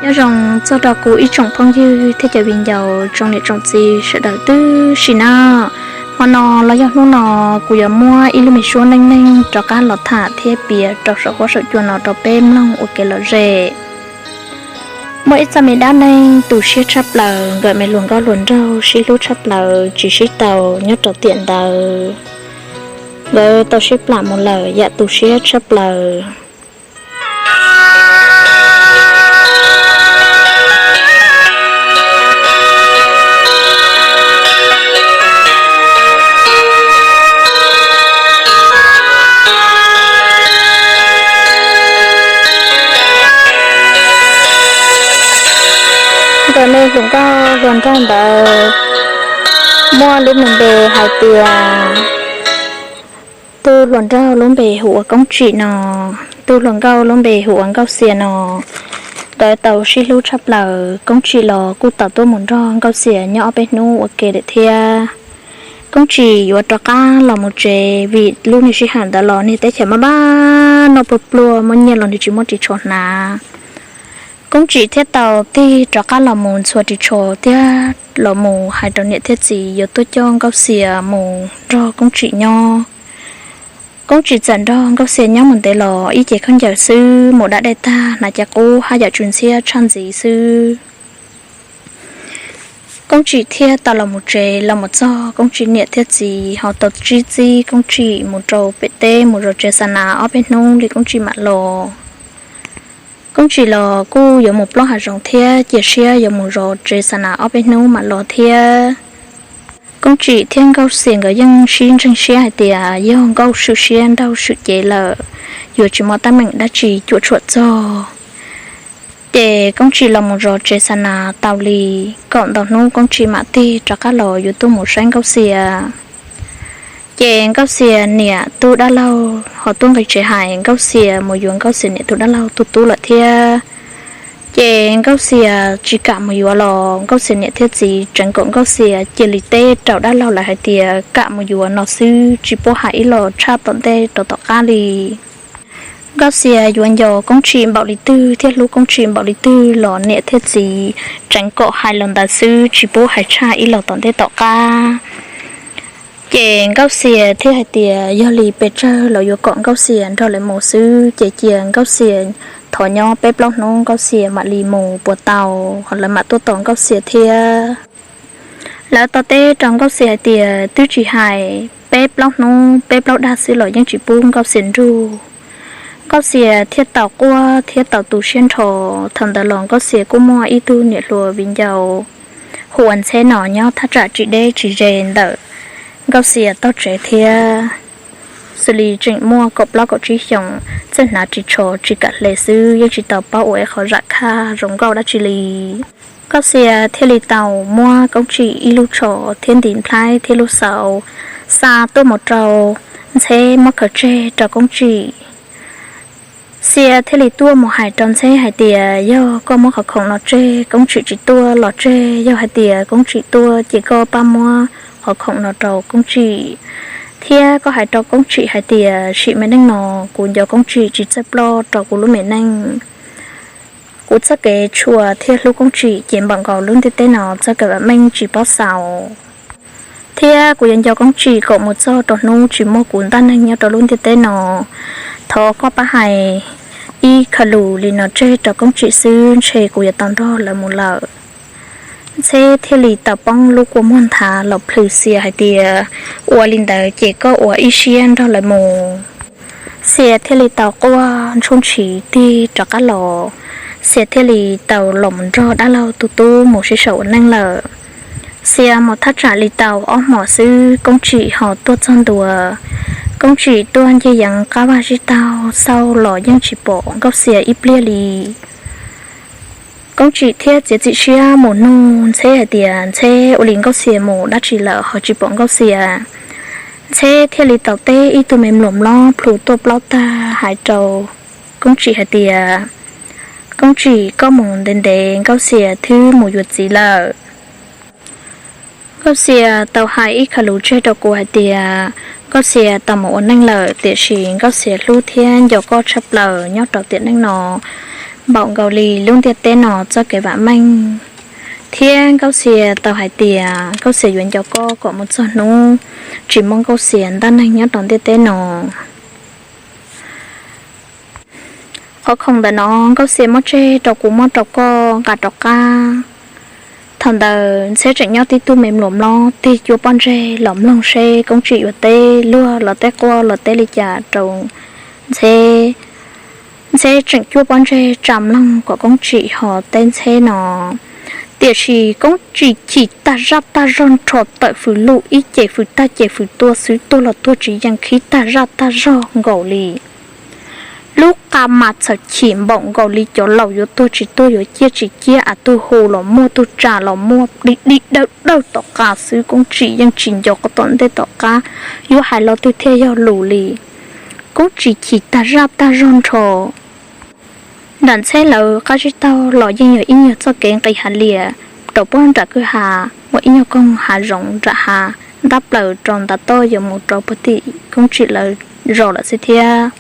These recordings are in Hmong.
Nyob zoo txog rau kuv ib tsoom phooj ywg thiab cov viv ncaus tsoom niam tsoom txiv sawv daws tib si na. Hmo no los yog hnub no kuv yuav muab ib lub me suab neej neeg rov qab los tham thiab piav rau saum huab saum cua no rau peb mloog ua kev lom zem. Muaj ib txoj me dab neeg tu siab tshaj plaws, nkawm me hluas nkauj hluas nraug sib hlub tshaj plaws tsis sib tau nyob rau tiam ntawd. Nkawd tau sib plam mus lawm yam tu siab tshaj plaws. Nkawm me hluas nkauj hluas nraug ntawd muaj lub me npe hais tias, tus hluas nraug lub npe hu ua Koob Tsim no, tus hluas nkauj lub npe hu ua Nkauj Xias no. Nkawd tau sib hlub tshaj plaws, Koob Tsim los kuj tau tuaj mus nrog Nkauj Xias nyob ob peb hnub ua ke lawm thiab. Koob Tsim yuav rov qab los mus tsev vim lub niag sij hawm ntawd los niag teb chaws maj maj noj pluag pluag, muaj nyiaj los nws tsis muaj ris tsho hnav. Koob Tsim thiaj tau tig rov qab los mus ntxhua ris tsho thiab los mus hais rau niam thiab txiv yuav tuaj coj Nkauj Xias mus nrog Koob Tsim nyob. Koob Tsim txawm nrog Nkauj Xias nyob mus ntev los ib ce khaub ncaws xwb, mus da dej tag hnav cov qub haj yam tsw ntxhiab tshaj ntxiv xwb. Koob Tsim thiaj tau los mus tsev, los mus txog Koob Tsim niam thiab txiv ho tau tsib txib Koob Tsim mus rau pem teb mus zov tsev xa nas ob peb hnub li Koob Tsim mam los. Koob Tsim los kuj yuav mus plob hav zoov thiab cia siab yuav mus zov tsev xa nas ob peb hnub mam los thiab. Koob Tsim thiab Nkauj Xias nkawd yeej sib ntseeg siab hais tias yog Nkauj swm siab nraug swm cev lawm, yuav tsis muaj teeb meem dab tsi cuam tshuam txog. Ces Koob Tsim los mus zov tsev xa nas tau li kaum ntau hnub Koob Tsim mam tig rov qab los yuav tuaj mus saib Nkauj Xias. Ces Nkauj Xias niam tub dab laug ho tuaj nqis tsev hais Nkauj Xias mus yuav Nkauj Xias niam tub dab laug tus tub lawm thiab. Ces Nkauj Xias tsis kam mus yuav los Nkauj Xias niam thiab txiv tseev kom Nkauj Xias cia li teb rau dab laug lawv hais tias kam mus yuav no xwb, tsis pub hais ib los tshaj tom ntej rau tom qab li. Nkauj Xias yuav nco Koob Tsim npaum li twg thiab hlub Koob Tsim npaum li twg los niam thiab txiv tseev kom hais los ntawd xwb, tsis pub hais tshaj ib los tom ntej tom qab. Ces Nkauj Xias thiaj hais tias yog li pes tsawg los yuav kom Nkauj Xias nrog lawv mus xwb, ces cia Nkauj Xias thov nyob peb plaub hnub Nkauj Xias mam li mus puas tau, lawv mam tuaj tos Nkauj Xias thiab. Lawv tau teb rau Nkauj Xias hais tias twb tsis hais peb plaub hnub peb plaub dag xwb los yeej tsis pub Nkauj Xias nrug. Nkauj Xias thiaj tau quaj thiab tau tu siab nrho. Thaum ntawd los Nkauj Xias kuj muaj ib tug niam hluas viv ncaus hu ua Ntxheb no nyob thaj tsam tsis deb tsis ze ntawm Nkauj Xias tog tsev thiab. Xws li tseem muaj kaum plaub kaum tsib xyoos, txawj hnav ris tsho tsis kam hle xwb, yeej tsis tau paub ua ib qho zam khaj zoo nkauj dab tsi li. Nkauj Xias thiaj li tau muab Koob Tsim ib lub tsho thiab ntiv nplhaib thiab lub xauv xa tuaj mus rau Ntxheb muab khaws tseg rau Koob Tsim. Xias thiaj li tuaj mus hais rau Ntxheb hais tias yog koj muab qhov khoom no tseg Koob Tsim tsis tuaj los tseg, yog hais tias Koob Tsim tuaj ces koj pab muab qhov khoom no rau Koob Tsim, thiab koj hais rau Koob Tsim hais tias sim me neej no kuv nco Koob Tsim tsis txawj ploj rau kuv lub me neej. Kuv txoj kev tshua thiab hlub Koob Tsim ces npaum nkaus lub ntiaj teb no txoj kev vam meej tsis paub xaus. Thiab kuv yuav nco Koob Tsim kom mus txog rau hnub tsis muaj kuv ntaj neeg nyob rau lub ntiaj teb no. Thov koj pab hais ib khaws lus li no tseg rau Koob Tsim xwb, ntshe kuv yuav tau nrog lawv mus lawm. Ntxheb thiaj li tau poob lub kua muag nthav los plhws Xias hais tias ua li ntawd ces koj ua ib siab nrog lawv mus. Xias thiaj li tau quaj ntshub ntshis tig rov qab los. Xias thiaj li tau los mus nrog dab laug tus tub mus sib sau ua neej lawm. Xias mus thaj tsam li tau ob hmos xwb Koob Tsim ho tuaj txog ntua. Koob Tsim tuaj nce yeev qab vaj zib taug xauj los yeej tsis pom Nkauj Xias ib pliag li. Koob Tsim thiaj txiav txim siab mus nug Ntxheb hais tias Ntxheb, ua li Nkauj Xias mus dab tsi lawm ho tsis pom Nkauj Xias? Ntxheb thiaj li tau teb ib tug me mluas mlob plhu tuaj plaub tag hais rau Koob Tsim hais tias Koob Tsim, koj mus ntev ntev Nkauj Xias twb mus yuav txiv lawm. Nkauj Xias tau hais ib khaws lus tseg rau kuv hais tias Nkauj Xias tau mus ua neej lawm, tiam sis Nkauj Xias hlub thiab nco koj tshaj plaws nyob rau tiam neej no. npaum nkaus li lub ntiaj teb no txoj kev vam meej. Thiab Nkauj Xia tau hais tias Nkauj Xia yuav nco koj kom mus txog hnub tsis muaj Nkauj Xia ntaj neeg nyob rau ntiaj teb no. Qhov khoom ntawm no Nkauj Xia muab tseg rau kuv muab rau koj nqa rov qab. Thaum ntawd Ntxheb tseem nyob tib tug me mluas mlob tig cuab pob ntseg los mloog seb Koob Tsim yuav teb luag los teb quaj los teb li cas rau Ntxheb. Ntxheb tseem cuab pob ntseg tsa mloog kom Koob Tsim ho teb Ntxheb no, tiam sis Koob Tsim chim tag zaj tag zog nrho tawm fws luj ib ce fws tag ce fws tua xwb, tuag los tuag tsis yeej, khib tag zaj tag zog nkaus li. Lub qa mas txhawm chim npaum nkaus li cov laus yuav tuag tsis tuag, yuav ciaj tsis ciaj, a tug hu los muaj, tug tsa los muaj, di di dawj dawj tom qab xwb. Koob Tsim yeej tsis nco qab tom ntej tom qab yuav hais lo twg thiaj yog lus li. Koob Tsim chim tag zaj tag zog nrho. Nram Ntxheb lawv qab tsib taug los yeej yog ib nyuag txoj kev nqis hav lias rau puag nram kwj ha, muaj ib nyuag koog hav zoov nram hav ntab plaws rau ntav toj yuav mus rau puag tim Koob Tsim lawv zos lawm xwb thiab.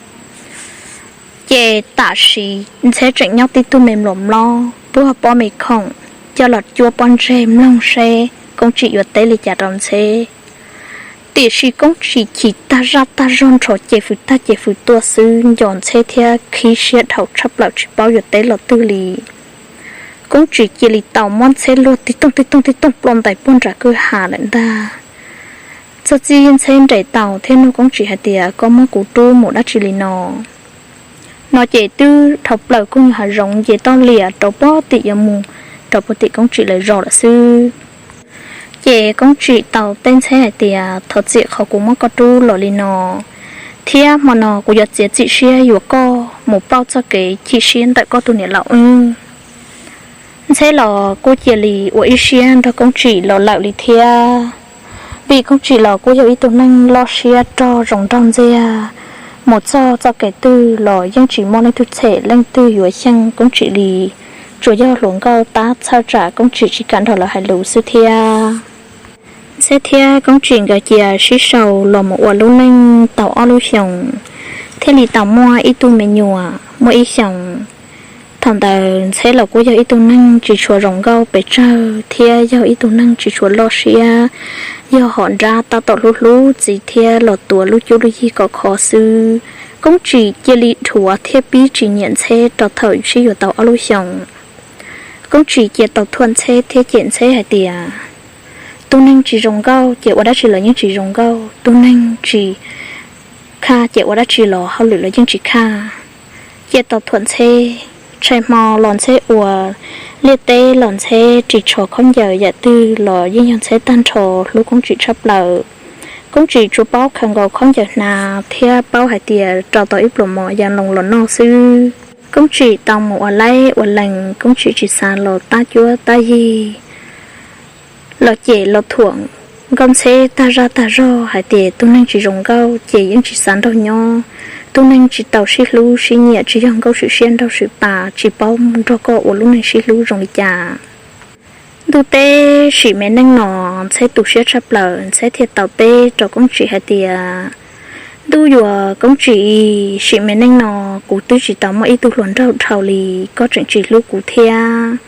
Ces tam sim Ntxheb tseem nyob tib tug me mluas mlob puag pob me khoom coj los cuab pob ntseg mloog seb Koob Tsim yuav teb li cas rau Ntxheb. Tiam sis Koob Tsim chim tag zaj tag zog nrho ces fws tag ces fws tua xwb, nco Ntxheb thiab khib siab dhau tshaj plaws tsis paub yuav teb lo twg li. Koob Tsim cia li tau muab Ntxheb luag tig toog tig toog tig toog ploj ntais puag nram kwj ha lawm ntag. Txog txij Ntxheb nres tau thiab nug Koob Tsim hais tias, koj muab kuv rub mus dab tsi li no? No ces twb dhau plaws koog hav zoov nce toj lias rau puag tim yuav mus rau puag tim Koob Tsim lawv zos lawm xwb. Ces Koob Tsim tau teb Ntxheb hais tias, thov txim qhov kuv muab koj rub los li no, thiab hmo no kuv yuav txiav txim siab yuav koj mus pauj txoj kev chim siab ntawm koj tus niam laus wb. Ntxheb los kuj cia li ua ib siab nrog Koob Tsim los lawm li thiab, vim Koob Tsim los kuj yog ib tug neeg loj siab rog zoo nraug ntxiag, mus txog txoj kev twg los yeej tsis muaj leej twg txhem leej twg yuav xyeej Koob Tsim li, tsuas yog hluas nkauj tab txhawj tsam Koob Tsim tsis kam nrog lawv hais lus xwb thiab. Ntxheb thiab Koob Tsim nkawd cia sib sau los mus ua lub neej tau ob lub xyoos, thiaj li tau muaj ib tug me nyuam muaj ib xyoos. Thaum ntawd Ntxheb los kuj yog ib tug neeg tsis tshua zoo nkauj pes tsawg thiab yog ib tug neeg tsis tshua loj siab, yog hom nrab tab tom hlub hlub txiv thiab los tuav lub cuab lub yig kom khov xwb. Koob Tsim cia li dhuav thiab pib tsis nyiam Ntxheb rau thaum sib yuav tau ob lub xyoos. Koob Tsim cia tau thuam Ntxheb thiab cem Ntxheb hais tias, tus neeg tsis zoo nkauj ces ua dab tsi los yeej tsis zoo nkauj, tus neeg tsis khaj ces ua dab tsi los hauj lwm los yeej tsis khaj. Cia tau thuam Ntxheb, tshais hmo los Ntxheb ua liaj teb los Ntxheb ris tsho khaub ncaws yam twg los yeej yog Ntxheb tag nrho, hlub Koob Tsim tshaj plaws. Koob Tsim tsuas paub khaws nkaus khaub ncaws hnav thiab paub hais tias rau tau ib pluas mov ya loo los noj xwb. Koob Tsim tau mus ua laib ua lees, Koob Tsim tsis xav los tab cuab tab yig. Los cem los thuam Nkauj Ntxheb tag zaj tag zog hais tias tus neeg tsis zoo nkauj ces yeej tsis xav nrog nyob, tus neeg tsis tau sib hlub sib nyiam tsis yog nkauj swm siab nraug swm pas, tsis paub nrog koj ua lub neej sib hlub zoo li cas. Ntuj teb sim me neej no Ntxheb tu siab tshaj plaws, Ntxheb thiaj tau teb rau Koob Tsim hais tias, ntuj yuav Koob Tsim, sim me neej no kuv twb tsis tau muaj ib tug hluas nraug dhau li, koj tseem tsis hlub kuv thiab.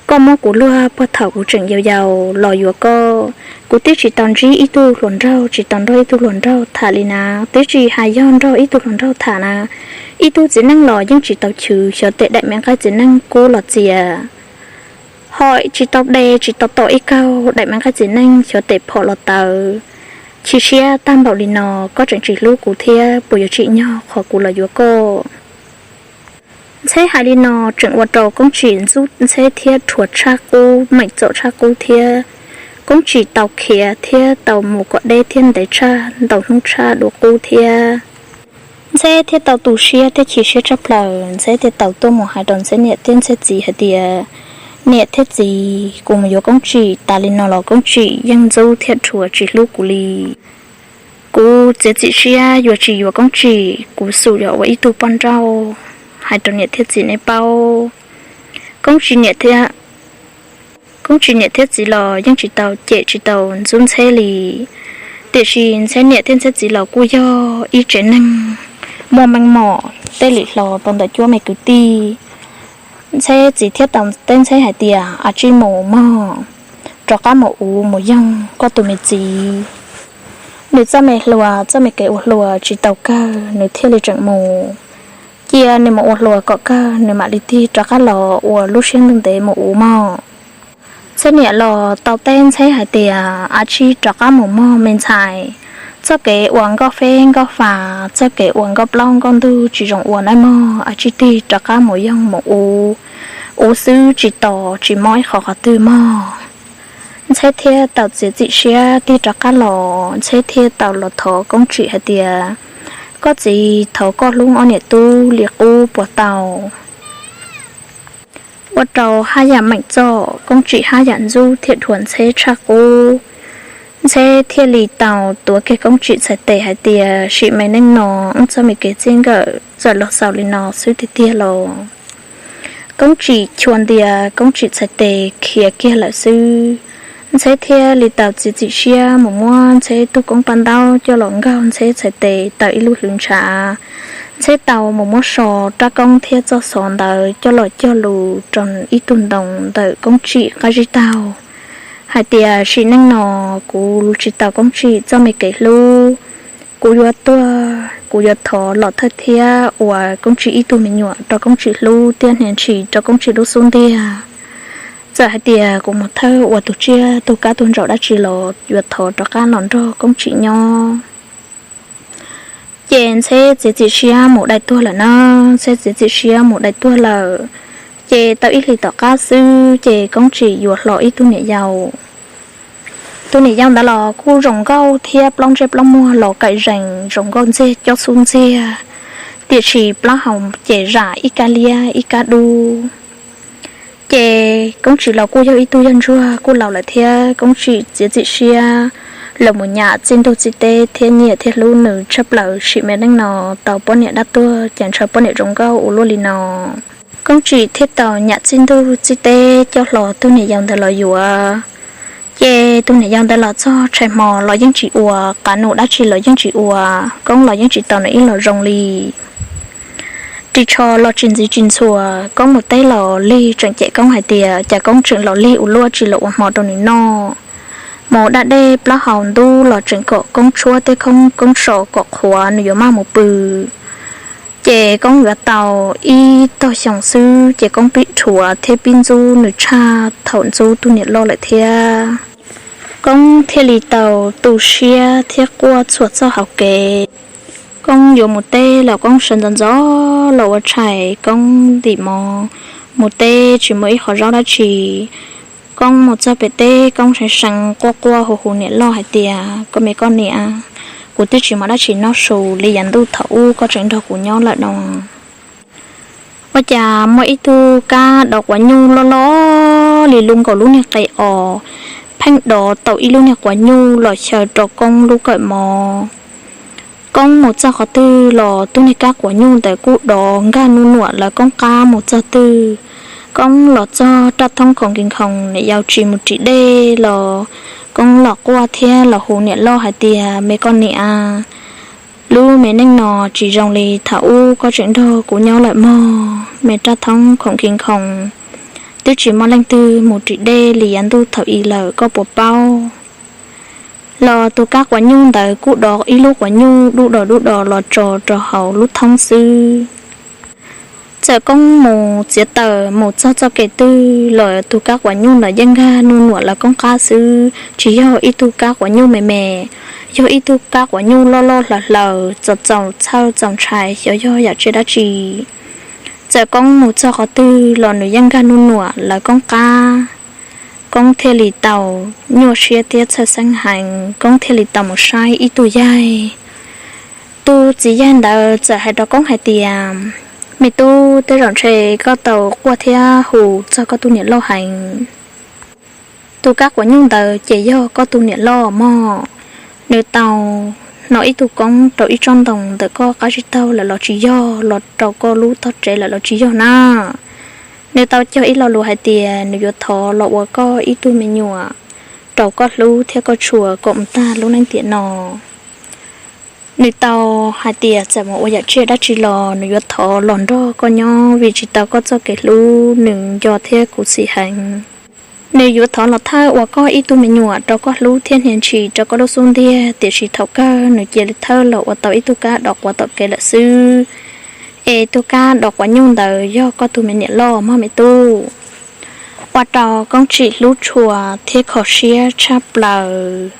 Koj muab kuv luag puag thaum kuv tseem yau yaus los yuav koj. Kuv twb tsis tau ntsib ib tug hluas nraug, tsis tau nrog ib tug hluas nraug tham li na, twb tsis hais yog nrog ib tug hluas nraug tham na, ib tug txiv neej los yeej tsis tau chwv, xyov tes daim me nqaij txiv neej kub los txias, ho tsis tau de tsis tau tom ib kaug daim me nqaij txiv neej, xyov tes phom los tawv. Chim siab tag npaum li no, koj tseem tsis hlub kuv thiab, puas yuav tsim nyog qhov kuv los yuav koj? Ntxheb hais li no tseem ua rau Koob Tsim ntxub Ntxheb thiab rhuav tshaj qub, meem txom tshaj qub thiab. Koob Tsim tau khiav thiab tau mus kom deb thiab ntev tshaj ntau hnub tshaj dua qub thiab. Ntxheb thiaj tau tu siab thiab chim siab tshaj plaws, Ntxheb thiaj tau tuaj mus hais rau Ntxheb niam thiab Ntxheb txiv hais tias, niam thiab txiv, kuv mus yuav Koob Tsim tas li no los Koob Tsim yeej ntxub thiab rhuav tsis hlub kuv li. Kuv txiav txim siab yuav tsis yuav Koob Tsim, kuv xum yuav ua ib tug poj nrauj, hais rau niam thiab txiv nej paub. Koob Tsim niam thiab, Koob Tsim niam thiab txiv los yeej tsis tau cem tsis tau ntxub Ntxheb li. Tiam sis Ntxheb niam thiab Ntxheb txiv los kuj yog ib tsev neeg muaj meej mom, tej lwm hlo rau ntawm cuab me kwv tij. Ntxheb txiv thiaj tau teb Ntxheb hais tias, Av tsij mus mog, rov qab mus uv mus yoog koj tus me txiv. Nws txoj me hluas, txoj me kev ua hluas tsis tau kawg, nws thiaj li tseem mus. Cia nws mus ua hluas kom kawg, nws mam li tig rov qab los ua lub siab ntev ntev mus uv mog. Ntxheb niam los tau teb Ntxheb hais tias, Av tsij rov qab mus mog me ntxhais. Txoj kev uas nkauj feb nkauj fas, txoj kev uas nkauj plaub nkauj ntug tsis zoo ua nawb mog, av tsij tig rov qab mus yoog mus uv, uv xwb tsis tos tsis mob ib qho qhov twg mog. Ntxheb thiaj tau txiav txim siab tig rov qab los, Ntxheb thiaj tau los thov Koob Tsim hais tias, Koj txiv, thov koj hlub ob niam tub li qub puas tau? Ua rau haj yam meem txom, Koob Tsim haj yam ntxub thiab dhuav Ntxheb tshaj qub. Ntxheb thiaj li tau tuav kiag Koob Tsim txhais tes hais tias, Sim me neej no wb txoj me kev txij nkawm txawm los xaus li no xwb tiag tiag los. Koob Tsim chua ntias Koob Tsim txhais tes khiav kiag lawm xwb. Ntxheb thiaj li tau txiav txim siab mus muab Ntxheb tug koob paj ntaub coj los nkaug Ntxheb txhais tes tawm ib lub hlwv ntshav. Ntxheb tau mus muab so rab koob thiab txoj xov ntawd coj los cog lus rau ib tug ntoo ntawm Koob Tsim qab zib taug hais tias, Sim neej no kuv tsis tau Koob Tsim txoj me kev hlub. Kuv yuav tuag, kuv yuav thov los thawj thiab ua Koob Tsim ib tug me nyuam rau Koob Tsim hlub thiab hnia ntshis rau Koob Tsim lub xub ntiag. Txawm hais tias kuv mus thawj ua tus tsiaj tus kab tus ntsaum dab tsi los yuav thov rov qab los nrog Koob Tsim nyob. Ces Ntxheb txiav txim siab mus dai tuag lawm na. Ntxheb txiav txim siab mus dai tuag lawm, ces tau ib hlis tom qab xwb ces Koob Tsim yuav hlo ib tug niam yau. Tus niam yau ntawd los kuj zoo nkauj thiab plaub ntsej plaub muag los kaim zees zoo nkauj ntxiag cob xub ntxiag, tiam sis plaub hau ces zam ib kab liab ib kab dub. Ces Koob Tsim los kuj yog ib tug yog ntsuag kuj laus lawm thiab Koob Tsim txiav txim siab los mus nyam txij ntuj txij teb thiab nyiam thiab hlub nws tshaj plaws sim me neej no tau poj niam dab tuag ces ntshaw poj niam zoo nkauj ua luaj li no. Koob Tsim thiaj tau nyam txij ntuj txij teb coj hlo tus niam yau ntawd los yuav. Ces tus niam yau ntawd los txog tshais hmo los yeej tsis ua, qav num dab tsi los yeej tsis ua, Koob los yeej tsis tau nws ib los zoo li. Ris tsho los tsis ntxiv tsis ntxhua, Koob mus teb los lig tseem cem Koob hais tias cas Koob tseem los lig ua luaj tsis los ua hmo rau nws noj. Mus da dej plaub hau ntub los tseem kom Koob tshuab tej khoob Koob so kom qhuav nws yuav maj mus pw. Ces Koob yuav tau ib tog xyoo xwb ces Koob pib dhuav thiab pib ntxub nws tshaj thaum ntxub tus niam loj lawm thiab. Koob thiaj li tau tu siab thiab quaj txhua txoj hauv kev. Koob yuav mus teb los Koob sawv ntxov ntxov los ua tshais, Koob ntim mov mus teb tsis muaj ib qho zaub dab tsi. Koob mus txog pem teb Koob seev seev quaj quaj hu hu niam loj hais tias, Koj me koj niam, kuv twb tsis muaj dab tsi noj su li yav ntuj thaum ub koj tseem nrog kuv nyob lawm no. Ua cas muaj ib tug kab dov quav nyuj loj loj li lub nkaus lub niag qe os, pheej dov tau ib lub niag quav nyuj los xyaw rau Koob lub kawm mov. Koob mus txog qhov twg los tug niag kab quav nyuj ntawd kuj dov nkag nuj nuam lawv Koob qab mus txog twg. Koob los txog raj thoob khoom kis khoom, niam yau tsis mus ris dej los Koob los quaj thiab los hu niam loj hais tias, Me koj niam, lub me neej no tsis zoo li thaum ub koj tseem nrog kuv nyob lawm mog. Me raj thoob khoom kis khoom, twb tsis muaj leej twg mus ris dej li yav ntuj thaum i lawm koj puas paub? Los tus kab quav nyuj ntawd kuj dov ib lub quav nyuj dub dos dub dos los tso rau hauv lub thoob xwb. Txawm Koob mus txiav taws mus txog txoj kev twg los tus kab quav nyuj ntawd yeej nkag nuj nuam lawv Koob qab xwb, tsis yog ib tug kab quav nyuj me me, yog ib tug kab quav nyuj loj loj hlaws hlaws txaus txaus txhawj txaus ntshai xyov yog yam tsiaj dab tsi. Txawm Koob mus txog qhov twg los nws yeej nkag nuj nuam lawv Koob qab. Koob thiaj li tau nyuaj siab thiab txhawj xeeb heev, Koob thiaj li tau mus saib ib tug yaig. Tus txiv yaig ntawd txawm hais rau Koob hais tias, Me tub, tej zaum ntshe koj tau quaj thiab hu txog koj tus niam loj heev. Tus kab quav nyuj ntawd ces yog koj tus niam loj mog. Nws tau hno ib tug koob rau ib tsob ntoo ntawm koj qab zib taug lawm los tsis yog, los rau koj lub tog tsev lawm los tsis yog na. Nws tau cog ib lo lus hais tias nws yuav thov los ua koj ib tug me nyuam rau koj hlub thiab koj tshua kom mus tag lub neej tiam no. Nws tau hais tias txawm mus ua yam tsiaj dab tsi los nws yuav thov los nrog koj nyob, vim tsis tau koj txoj kev hlub nws nco thiab khuv xim heev. Nws yuav thov los thawj ua koj ib tug me nyuam rau koj hlub thiab hnia ntshis rau koj lub xub ntiag, tiam sis thaum kawg nws cia li thawj los ua tau ib tug kab dov quav tom kev lawm xwb. Es tus kab dov quav nyuj ntawd yog koj tus me niam loj mog me tub. Ua rau Koob Tsim hlub tshua thiab kho siab tshaj plaws.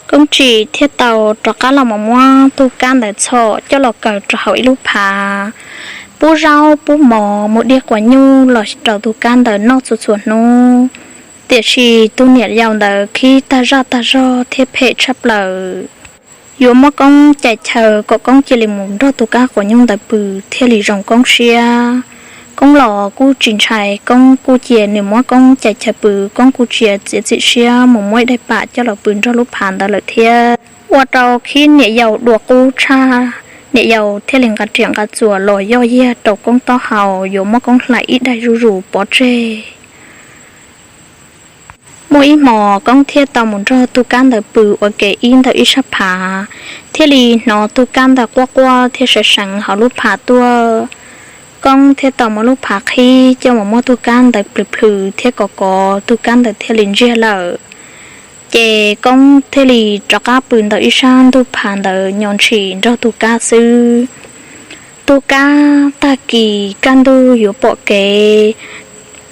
Koob Tsim thiaj tau rov qab los mus muab tus kab ntawd txhom coj los kaw rau hauv ib lub phav, pub zaub pub mov mus diaj quav nyuj los rau tus kab ntawd noj txhua txhua hnub. Tiam sis tus niam yau ntawd khib tag zaj tag zog thiab phem tshaj plaws, yuav muab Koob cais chaw kom Koob cia li mus nrog tus kab quav nyuj ntawd pw thiaj li zoo Koob siab. Koob los kuj tsis ntshai, Koob kuj cia nws muab Koob cais chaw pw, Koob kuj tsis txiav txim siab mus muab ib daim pam coj los pw nrog lub phav ntawd lawm thiab. Ua rau khib niam yau dua qub tshaj, niam yau thiaj li nqa riam nqa txuas los yoj yiag rau Koob taub hau yuav muab Koob hlais ib daim zuj zus pov tseg. Muaj ib hmos Koob thiaj tau mus nrog tus kab ntawd pw ua ke ib ntawm ib sab phav, thiaj li hnov tus kab ntawd quaj quaj thiab seev seev hauv lub phav tuaj. Koob thiaj tau muab lub phav qhib coj mus muab tus kab ntawd plhws plhws thiab kov kov, tus kab ntawd thiaj li ntsiag lawm. Ces Koob thiaj li rov qab pw ntawm ib sab ntug phav ntawd nyo ntshis nrog tus kab xwb. Tus kab tag kis kaj ntug yuav pom kev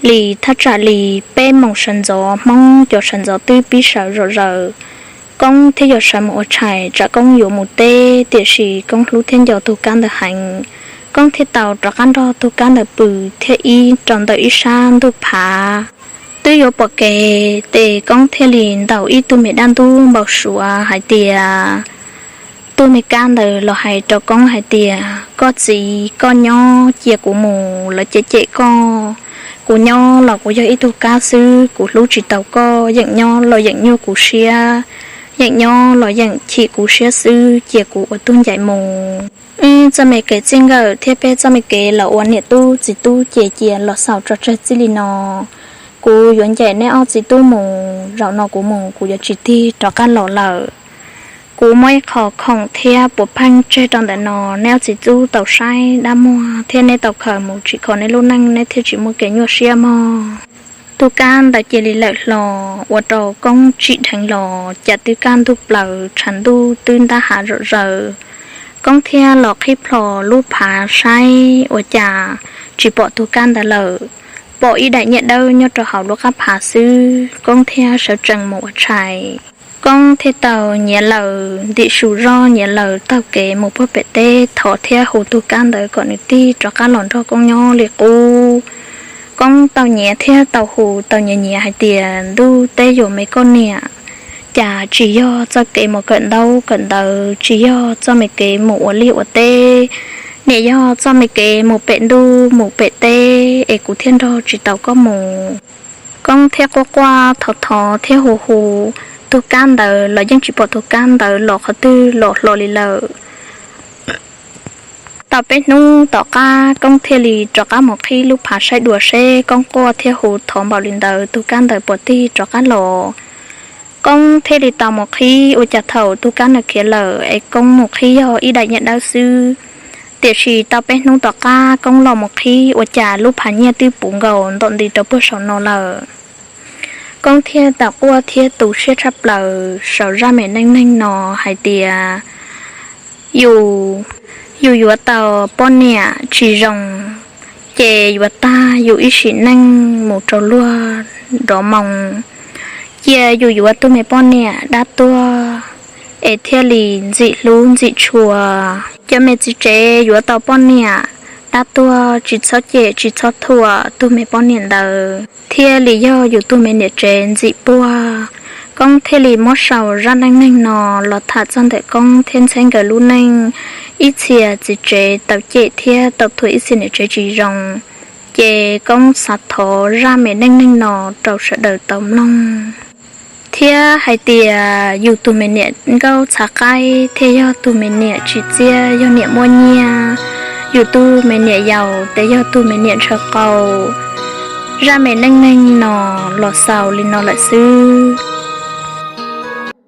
li thaj tsam li peb moos sawv ntxov, Hmoob cov sawv ntxov twb pib sawv zom zaws. Koob thiaj yuav sawv mus ua tshais tsam Koob yuav mus teb, tiam sis Koob hlub thiab nco tus kab ntawd heev. Koob thiaj tau rov qab nrog tus kab ntawd pw thiab ib rau ntawm ib sab ntug phav. Twb yuav pom kev ces Koob thiaj li ntaus ib tug me dab ntub npau suav hais tias, tus me kab ntawd los hais rau Koob hais tias, koj txiv, koj nyob cia kuv mus, lawv cem cem koj. Kuv nyob los kuv yog ib tug kab xwb, kuv hlub tsis tau koj, yeem nyob los yeem nyuaj kuv siab, yeem nyob los yeem chim kuv siab xwb, cia kuv ua tug ncaim mus. Wb txoj me kev txij nkawm thiab peb txoj me kev los ua niam tub txiv tub ces cia los xaus tso tseg txij li no. Kuv yuav ncaim neb ob txiv tub mus, zaum no kuv mus kuv yuav tsis tig rov qab los lawm. Kuv muab ib qho khoom thiab puav pheej tseg rau ntawm no, neb ob txiv tub tau saib dab muag thiab neb tau khaws mus tsim kho neb lub neej, neb thiaj tsis muaj kev nyuaj siab mog. Tus kab ntawd cia li lawm hlo, ua rau Koob tsim dheev los cas twb kaj ntug plaws, tshav ntuj twb ntab hav zom zaws. Koob thiaj los qhib plho lub phav saib ua cas tsis pom tus kab ntawd lawm, pom ib daim nyiaj dawb nyob rau hauv lub qab phav xwb. Koob thiaj sawv tsees mus ua tshais. Koob thiaj tau nyiav laws ntim su zog, nyiav laws taug kev mus puag pem teb, thov thiab hu tus kab ntawd kom nws tig rov qab los nrog Koob nyob li qub. Koob tau nyiav thiab tau hu, tau nyiav nyiav hais tias, ntuj, teb yuav me koj niam, cas tsis yog txoj kev mus kawm ntaub kawm ntawv, tsis yog txoj me kev mus ua liaj ua teb, niam yog txoj me kev mus pem ntuj mus pem teb es kuv thiaj nrog tsis tau koj mus. Koob thiaj quaj quaj thov thov thiab hu hu tus kab ntawd los yeej tsis pom tus kab ntawd los qhov twg los hlo li lawm. Tau peb hnub tom qab Koob thiaj li rov qab mus qhib lub phav saib dua seb Koob quaj thiab hu thov npaum li ntawd tus kab ntawd puas tig rov qab los. Koob thiaj li tau mus qhib, ua cas thaum tus kab ntawd khiav lawm es Koob mus qhib yog ib daim nyiaj dawb xwb. Tiam sis tau peb hnub tom qab Koob los mus qhib ua cas lub phav nyiaj twb puv nkaus ntom nti rau puag saum no lawm. Koob thiaj tau quaj thiab tu siab tshaj plaws saum zaj me neej neeg no hais tias, yus, yus yuav tau poj niam tsis zoo, ces yuav tag yus ib sim neej mus rau luag nrov moo. Cia yus yuav tus me poj niam dab tuag es thiaj li ntxim hlub ntxim tshua. Cov me txiv tsev yuav tau poj niam dab tuag tsis txhob cem tsis txhob thuam tus me poj niam ntawd, thiaj li yog yus tus me niam tsev ntxim puag. Koob thiaj li muab sau zaj neej neeg no los tham txog ntawm Koob thiab Ntxheb nkawd lub neej. Ib txhia txiv tsev tau cem thiab tau thuam ib txhia niam tsev tsis zoo, ces Koob xav thov zaj me neej neeg no rau sawv daws tau mloog thiab hais tias yus tus me niam nkauj txhav qaib thiaj yog tus me niam tsim txiaj, yog niam muaj nyiaj. Yus tug me niam yaus tes yog tug me niam ntshaw qau. Zaj me neej neeg no los xaus li no lawm xwb.